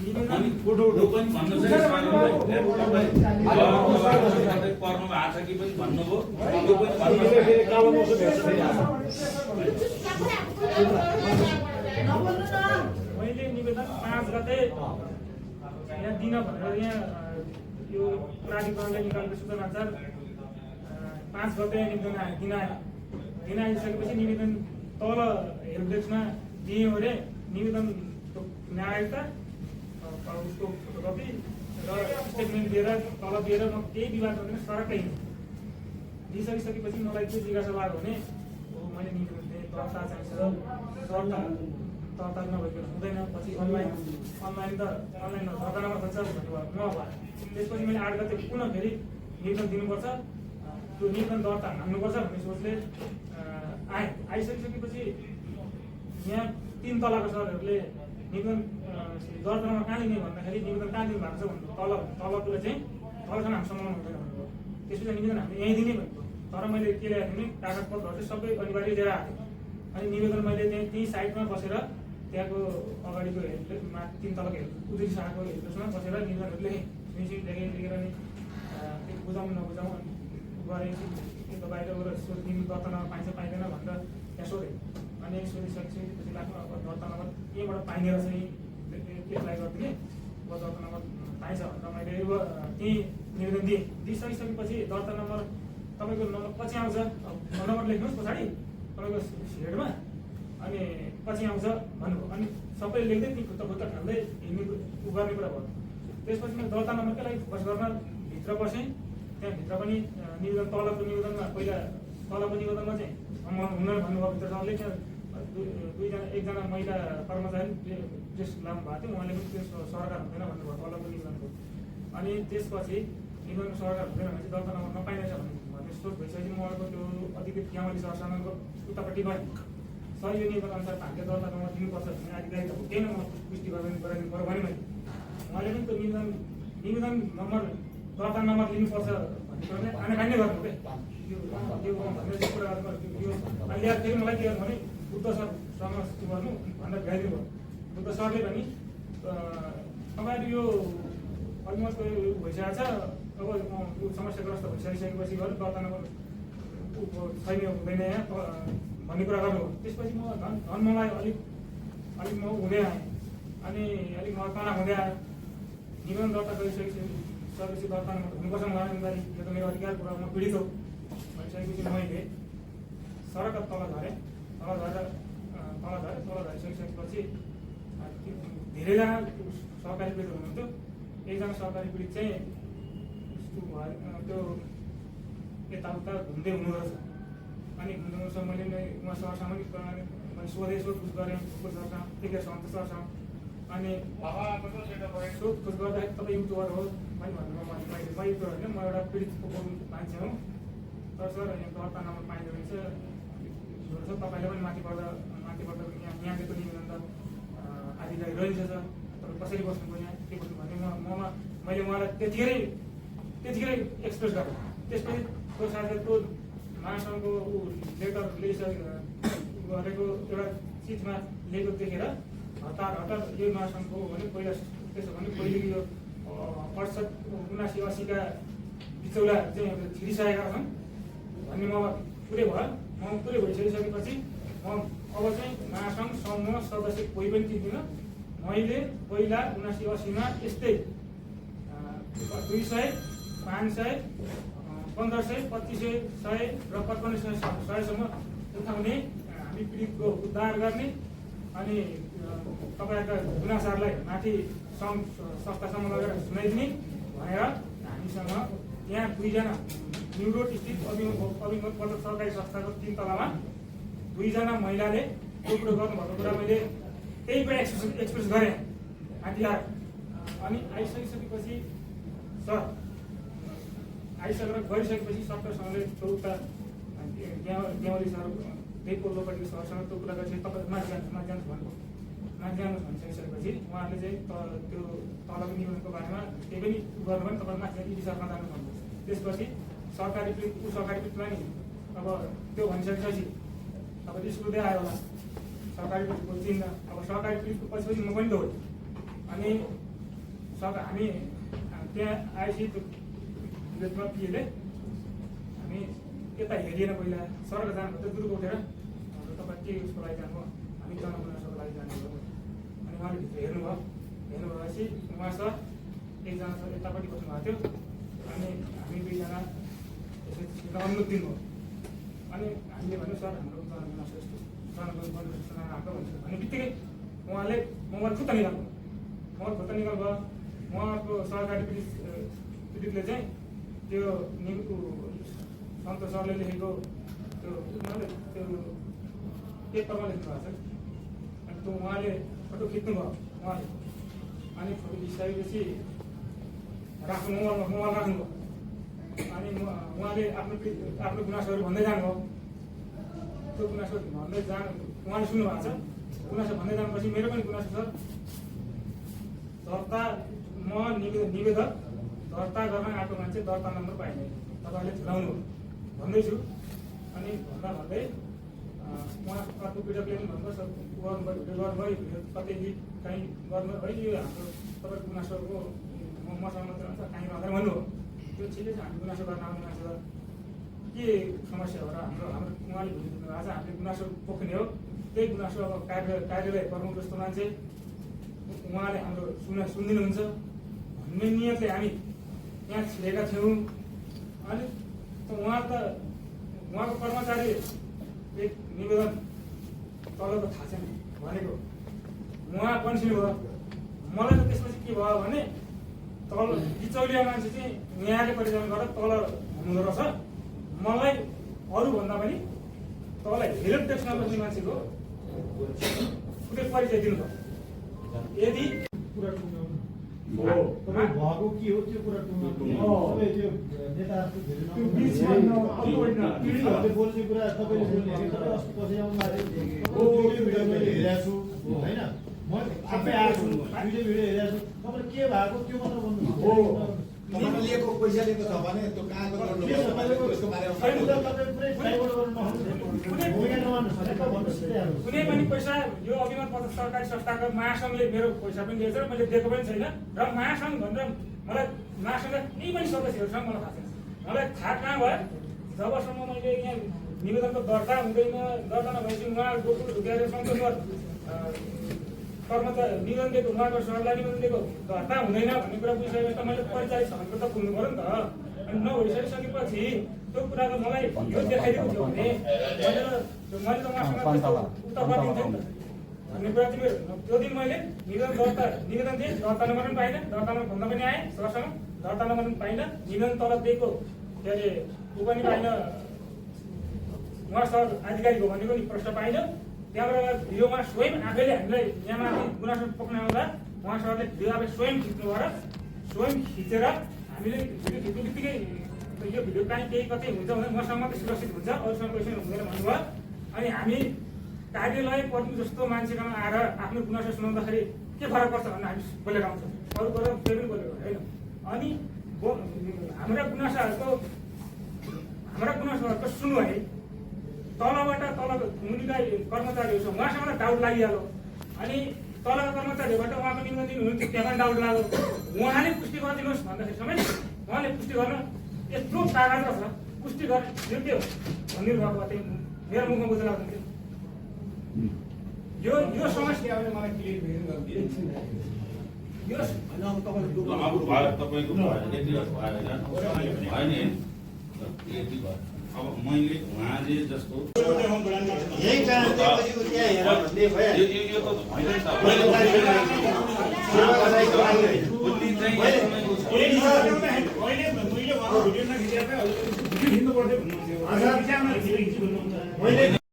अनि यो पनि भन्नु चाहिँ पर्नुमा आछ कि पनि भन्नुभयो यो पनि मैले निवेदन 5 गते यहाँ दिन भनेर यहाँ यो प्राधिकरणले निकालेको सूचना अनुसार 5 गते निवेदन दिन आइसकेपछि निवेदन तल हेल्प डेस्कमा दियौँ अरे निवेदन न्यायिकता उसको फोटोकपी र स्टेटमेन्ट दिएर तल दिएर म केही विवाद गर्दैन सरकै दिइसकिसकेपछि मलाई के जिज्ञासा लाग्यो भने मैले निवेदन दिएँ दर्ता चाहिन्छ दर्ता नभएको हुँदैन पछि अनलाइन त अनलाइन दर्ता नम्बर खोज्छ भन्नुभयो नभयो त्यसपछि मैले 8 गते पुनः फेरि निवेदन दिनुपर्छ त्यो निवेदन दर्ता हाल्नुपर्छ भन्ने सोचले आइसकेपछि यहाँ 3 तलाको सरहरूले निवेदन दर्तामा कहाँ लिने भन्दाखेरि निवेदन कहाँ दिनु भएको छ भन्नु तलको चाहिँ तलसम्म हामीसँग हुँदैन भन्नुभयो त्यसपछि निवेदन हामीले यहीँ दिने भन्नुभयो तर मैले के ल्याएको थिएँ कागजपत्रहरू चाहिँ सबै अनिवार्य लिएर आएको थिएँ अनि निवेदन मैले त्यही साइडमा बसेर त्यहाँको अगाडिको हेल्पमा 3 तलको उद्देश्य शाखाको हेल्पमा बसेर निवेदनहरू लेखेँ लेखेर नि बुझाउँ नबुझाउँ अनि गरेँ त्यो बाहिर गएर सोधिदिनु दर्ता नम्बर पाइन्छ पाइँदैन भनेर त्यहाँ सोधेँ अनि सोधिसकेपछि लाग्नु अब दर्ता नम्बर केबाट पाइने रहेछ एप्लाई गरिदिने अब दर्ता नम्बर पाइन्छ भनेर मैले त्यहीँ निवेदन दिइसकेपछि दर्ता नम्बर तपाईँको नम्बर पछि आउँछ नम्बर लेख्नुहोस् पछाडि तपाईँको हेडमा अनि पछि आउँछ भन्नुभयो अनि सबै लेख्दै ती खुट्टा खाल्दै हिँड्ने गर्ने कुरा भयो त्यसपछि मैले दर्ता नम्बरकै लागि फोकस गर्न भित्र बसेँ त्यहाँभित्र पनि निवेदन तलको निवेदनमा पहिला तलको निवेदनमा चाहिँ हुन भन्नुभयो भित्र सरले त्यहाँ एकजना महिला कर्मचारी ड्रेस लानु भएको थियो उहाँले पनि त्यो सरकार हुँदैन भन्नुभयो तलको निवेदनको अनि त्यसपछि निवेदनको सरकार हुँदैन भने चाहिँ दर्ता नम्बर नपाइनेछ भन्ने सोच भइसकेपछि म अर्को त्यो अधिकृत क्यामली सरसँगको उतापट्टि गएँ सर यो निवेदन अनुसार हामीले दर्ता नम्बर दिनुपर्छ भने आधिकारिक त केही नम्बर पुष्टि गराइदिनु पऱ्यो भने मैले उहाँले पनि त्यो निवेदन नम्बर दर्ता नम्बर लिनुपर्छ भन्ने कुरा चाहिँ आनाकानी गर्नु त्यो भनेर कुरा गर्नु अहिले फेरि मलाई के गर्नु भने बुद्ध सरसँग गर्नु भनेर भ्याइदिनु भयो बुद्ध सरले पनि तपाईँहरू यो अलमोस्ट भइसकेको छ अब यो समस्याग्रस्त भइसकेपछि गर्नु दर्ता नम्बर छैन हुँदैन यहाँ भन्ने कुरा गर्नुभयो त्यसपछि म झन् मलाई अलिक म हुँदै आएँ अनि अलिक मलाई तनाव हुँदै आयो निवेदन दर्ता गरिसकेपछि दर्ता नम्बर हुनुपर्छ मलाई जिम्मेवारी यो त मेरो अधिकार कुरा म पीडित हो भनिसकेपछि मैले सडक तल झरेँ तल झरिसकेपछि धेरैजना सहकारी पीडित हुनुहुन्थ्यो एकजना सहकारी पीडित चाहिँ त्यो यताउता घुम्दै हुनु रहेछ अनि घुम्नु मैले उहाँ सरसँग मैले सोधपुछ गरेँ सरसँग टिकेट सन्त सरसँग अनि सोधपुछ गर्दाखेरि तपाईँ युट्युबर हो मैले भन्नुभयो म युट्युबर होइन म एउटा पीडितको मान्छे हो तर सर यहाँ दर्ता नम्बर पाइँदो रहेछ तपाईँले पनि माथिबाट यहाँको निवेदन त आधिकारिक रहेछ सर तपाईँ कसरी बस्नुभयो यहाँ के बस्नु भने मैले उहाँलाई त्यतिखेरै एक्सप्रेस गरेँ त्यसपछि त्यो साथीको महासङ्घको लेटर गरेको एउटा चिजमा लेखेको देखेर हतार यो महासङ्घको हो भने पहिला त्यसो भने पहिले यो 78-79-80का बिचौला चाहिँ छिरिसकेका छन् भन्ने म पुरै भयो म पुरै भइसकिसकेपछि म अब चाहिँ महासङ्घ समूह सदस्य कोही पनि चिन्दिनँ मैले पहिला 79-80मा यस्तै 200, 500, 1500, 2500, 100 र 5500सम्म उठाउने हामी पीडितको उद्धार गर्ने अनि तपाईँहरूका गुनासारलाई माथि सङ्घ संस्थासम्म लगेर सुनाइदिने भनेर हामीसँग यहाँ 2 जना न्यु रोड स्थित अभिमत पटक सरकारी संस्थाको 3 तलामा 2 जना महिलाले त्यो कुरो गर्नुभएको कुरा मैले त्यही कुरा एक्सप्रेस गरेँ हातिहार अनि आइसकेपछि सर गरिसकेपछि सरकारसँगले चौता ग्यावली सर त्यही पूर्वपट्टिको सरसँग त्यो कुरा गरेपछि तपाईँ माथि जानुहोस् भनिसकिसकेपछि उहाँहरूले चाहिँ त्यो तलको निवेदनको बारेमा केही पनि गर्नु भने तपाईँ माथि इडी सरमा जानु भन्नुभयो त्यसपछि सरकारी पीडितमा नि अब त्यो भनिसकेपछि अब रिस उठ्दै आयो होला सरकारी पीडितको चिन्ह अब सरकारी पीडितको पछि म पनि दौडेँ अनि सब हामी त्यहाँ आएपछि त्यो पिएले हामी यता हेरिएन पहिला सरको जानुभयो त दुर्ग उठेर तपाईँ के उसको लागि जानुभयो हामी जनगुनासोको लागि जानुभयो अनि उहाँले भित्र हेर्नुभएपछि उहाँ सर एकजना सर यतापट्टि बस्नु भएको थियो अनि हामी दुईजना अनुरोध दिनुभयो अनि हामीले भन्यो सर हाम्रो जनगुनासो यस्तो जनगुनासो नराम्रो भन्छ भने बित्तिकै उहाँले मोबाइल खुट्टा निकाल्नुभयो उहाँको सहकारी पीडितले चाहिँ त्यो सन्तोष सरले लेखेको त्यो पेपरमा लेख्नु भएको छ अनि त्यो उहाँले फोटो खिच्नुभयो उहाँले अनि फोटो खिचाएपछि मोबाइल राख्नुभयो अनि उहाँले आफ्नो गुनासोहरू भन्दै जानुभयो त्यो गुनासो भन्दै उहाँले सुन्नु भएको छ गुनासो भन्दै जानुपर्छ मेरो पनि गुनासो छ दर्ता म निवेदक दर्ता गर्न आएको मान्छे दर्ता नम्बर पाइने तपाईँले झुलाउनु भन्दैछु अनि भन्दै उहाँ अर्को पीडकले पनि भन्नुभयो भिडियो गर्नुभयो भिडियो कतै काहीँ गर्नुभयो है यो हाम्रो तपाईँको गुनासोको मसँग मात्रै हुन्छ काहीँ रहँदैन भन्नुभयो त्यो ठिकै छ हामी गुनासो गर्न आउने मान्छे के समस्या हो र हाम्रो उहाँले भनिदिनु भएको छ हामीले गुनासो पोख्ने हो त्यही गुनासो अब कार्यवाही गर्नु जस्तो मान्छे उहाँले हाम्रो सुनिदिनुहुन्छ भन्ने नियतले हामी यहाँ छिरेका थियौँ अनि उहाँको कर्मचारी एक निवेदन तलको थाहा छैन भनेको उहाँ पन्सिनु भयो मलाई त त्यसपछि के भयो भने तल बिचौलिया मान्छे चाहिँ यहाँले परिचालन गरेर तल हुँदो रहेछ मलाई अरूभन्दा पनि तल हेल्प डेस्कमा बस्ने मान्छेको परिचय दिनुभयो यदि भएको के हो त्यो कुरा तपाईँ त्यो नेताहरूले बोल्ने कुरा तपाईँले बोल्ने तपाईँ अस्ति पछि आउनु भिडियो हेरेको छु होइन म आफै आएको छु भिडियो हेरेको छु तपाईँले के भएको त्यो मात्र भन्नु लिएको पैसा लिएको छ भने त्यो कहाँको त्यसको कुनै पनि पैसा यो अभिमत पत्र सरकारी संस्थाको महासङ्घले मेरो पैसा पनि दिएछ मैले दिएको पनि छैन र महासङ्घ भनेर मलाई महासङ्घ कुनै पनि सदस्यहरूसँग मलाई थाहा छैन मलाई थाहा कहाँ भयो जबसम्म मैले यहाँ निवेदनको दर्ता हुँदैन दर्ता नभएपछि उहाँ गोकुल ढुकेर सन्तोष कर्मचारी निवेदन दिएको उहाँको सरलाई निवेदन दिएको दर्ता हुँदैन भन्ने कुरा बुझिसकेपछि त मैले परिचालित सङ्घको त पुग्नु पऱ्यो नि त अनि नभइसकिसकेपछि त्यो कुरा त मलाई यो देखाइदिएको थियो भने मैले त उहाँसँग उक्त गरिदिन्थेँ नि त भन्ने कुरा चाहिँ मेरो त्यो दिन मैले निवेदन दिएँ दर्ता नम्बर पनि पाइनँ दर्ता नम्बर भन्न पनि आएँ सरसँग दर्ता नम्बर पनि पाइनँ निवेदन तलब दिएको के अरे ऊ पनि पाइनँ उहाँ सर आधिकारिक हो भनेको नि प्रश्न पाइनँ त्यहाँबाट भिडियो उहाँ स्वयं आफैले हामीलाई यहाँ माथि गुनासो पोख्न आउँदा उहाँ सरले भिडियो आफै स्वयं खिच्नु भएर स्वयं खिचेर हामीले भिडियो खिच्नु बित्तिकै यो भिडियो काहीँ केही कतै हुन्छ भने मसँग मात्रै सुरक्षित हुन्छ अरूसँग पैसा हुँदैन भन्नुभयो अनि हामी कार्यालय पत्नी जस्तो मान्छेकोमा आएर आफ्नो गुनासो सुनाउँदाखेरि के फरक पर्छ भनेर हामी बोलेर आउँछौँ अरू गरेर केही पनि बोलेको होइन अनि हाम्रा गुनासोहरूको सुनवाई तलबाट तल मुनिका कर्मचारीहरू छ उहाँसँग डाउट लागिहाल्यो अनि तलका कर्मचारीहरूबाट उहाँको निवेदन दिनुहुन्थ्यो त्यहाँ पनि डाउट लाग्यो उहाँले पुष्टि गरिदिनुहोस् भन्दाखेरि समेत उहाँले पुष्टि गर्न यत्रो कागज छ पुष्टि गर्ने यो के हो भनिदिनु भएको भए मेरो मुखमा बुझेर आउँथ्यो यो समस्या मलाई क्लियर भयो अब मैले उहाँले जस्तो यही कारण त्यहाँ हेर भन्ने भयो अहिले